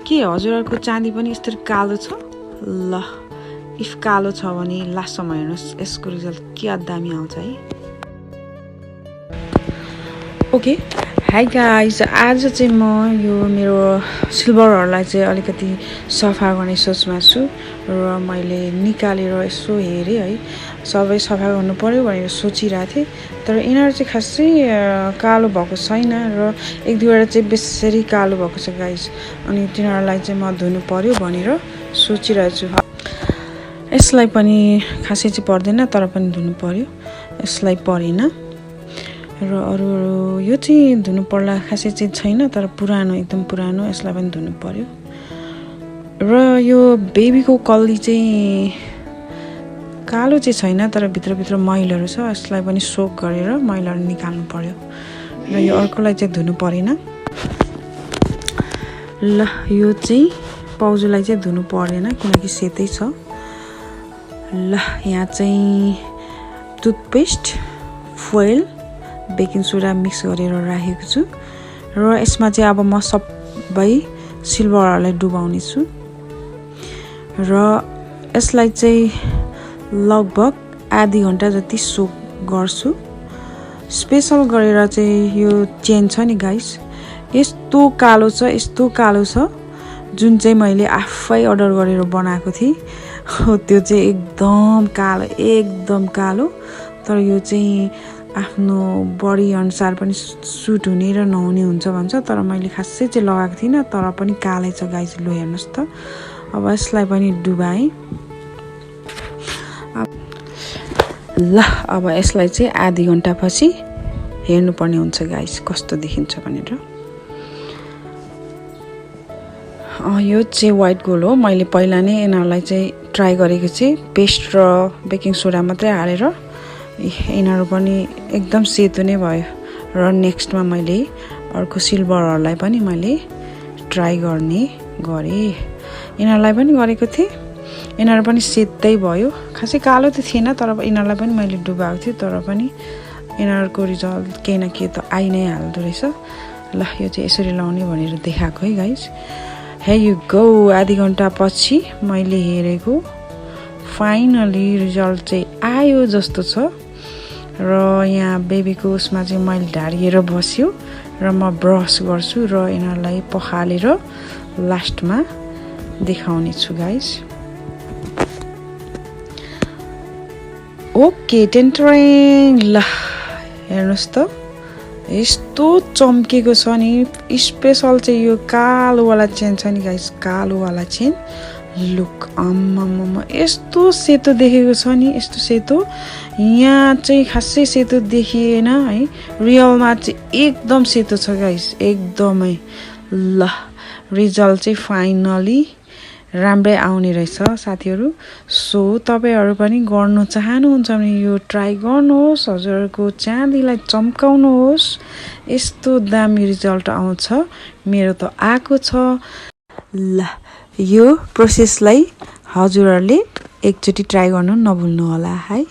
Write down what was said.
के हजुरहरुको चाँदी पनि यस्तरी कालो छ ल इफ कालो छ भने लास्टमा हेर्नुस् यसको रिजल्ट के दामी आउँछ है ओके हाई गाइस आज चाहिँ म यो मेरो सिल्भरहरुलाई चाहिँ अलिकति सफा गर्ने सोचमा छु र मैले निकालेर यसो हेरे है सबै सफा गर्नु पर्यो भनेर सोचिरहेको थिए तर यिनीहरु चाहिँ खासै कालो भएको छैन र एक दुईवटा चाहिँ बेसरी कालो भएको छ गाइस अनि तिनीहरुलाई चाहिँ म धुनु पर्यो भनेर सोचिरहेको छु यसलाई पनि खासै चाहिँ पर्दैन तर पनि धुनु पर्यो यसलाई परेन र अरु यो चाहिँ धुनु पर्ला खासै चाहिँ छैन तर पुरानो एकदम पुरानो यसलाई पनि धुनु पर्यो र यो बेबीको कल्ली चाहिँ कालो चाहिँ छैन तर भित्र भित्र मैलाहरु छ यसलाई पनि सोक गरेर मैलाहरु निकाल्नु पर्यो र यो अर्कोलाई चाहिँ धुनु परेन ल यो चाहिँ पाउजुलाई चाहिँ धुनु परेन किनकि सेतै छ ल यहाँ चाहिँ toothpaste foil baking soda mix गरेर राखेको छु र यसमा चाहिँ अब म सबै सिल्भरहरुलाई डुबाउने छु र यसलाई चाहिँ लगभग आधी घण्टा जति सोक गर्छु स्पेशल गरेर चाहिँ यो चेन छ नि गाइस यस्तो कालो छ जुन चाहिँ मैले आफै अर्डर गरेर बनाएको थिए त्यो चाहिँ एकदम कालो तर यो चाहिँ आफ्नो बडी अनुसार पनि सुट हुने र नहुने हुन्छ भन्छ तर मैले खासै चाहिँ लगाएको थिइन तर पनि कालै छ गाइस लो हेर्नुस् त अब यसलाई पनि डुबाए ल अब यसलाई चाहिँ आधी घण्टा पछि हेर्नु पर्ने हुन्छ गाइस कस्तो देखिन्छ भनेर यो चाहिँ व्हाइट गोल्ड हो मैले पहिला नै यिनीहरुलाई चाहिँ ट्राई गरेको थिएँ पेस्ट र बेकिङ सोडा मात्रै हालेर यिनीहरु पनि एकदम सेतो नै भयो र नेक्स्टमा मैले अर्को सिल्भरहरुलाई पनि मैले ट्राई गर्ने गरे यिनीहरुलाई पनि गरेको थिएँ यिनीहरु पनि सेतै भयो खासै कालो त थिएन तर यिनीहरुलाई पनि मैले डुबाएको थिएँ तर पनि यिनीहरुको रिजल्ट केही न केही त आइ नै हाल्दो रहेछ ल यो चाहिँ यसरी लाउने भनेर देखाएको है गाइस हे यु गो आधी घण्टा पछि मैले हेरेको फाइनली रिजल्ट चाहिँ आयो जस्तो छ र यहाँ बेबीको उसमा चाहिँ मैले ढाडिएर बस्यो र म ब्रस गर्छु र यिनीहरुलाई पखालेर लास्टमा देखाउने छु गाइस ओके टेन्टरिङ ल हेर्नुस् त यस्तो चम्केको छ नि स्पेशल चाहिँ यो कालो वाला चेन छ नि गाइस कालो वाला चेन लुक अम्मम यस्तो सेतो देखेको छ नि यस्तो सेतो यहाँ चाहिँ खासै सेतो देखिएन है रियलमा चाहिँ एकदम सेतो छ गाइस एकदमै ल रिजल्ट चाहिँ फाइनली राम्रै आउने रहेछ साथीहरु सो तपाईहरु पनि गर्न चाहनुहुन्छ भने यो ट्राई गर्नुहोस् हजुरहरुको चाँदीलाई चम्काउनुहोस् यस्तो दामी रिजल्ट आउँछ मेरो त आको छ ल यो प्रोसेसलाई हजुरहरुले एकचोटी ट्राई गर्नु नभुल्नु होला है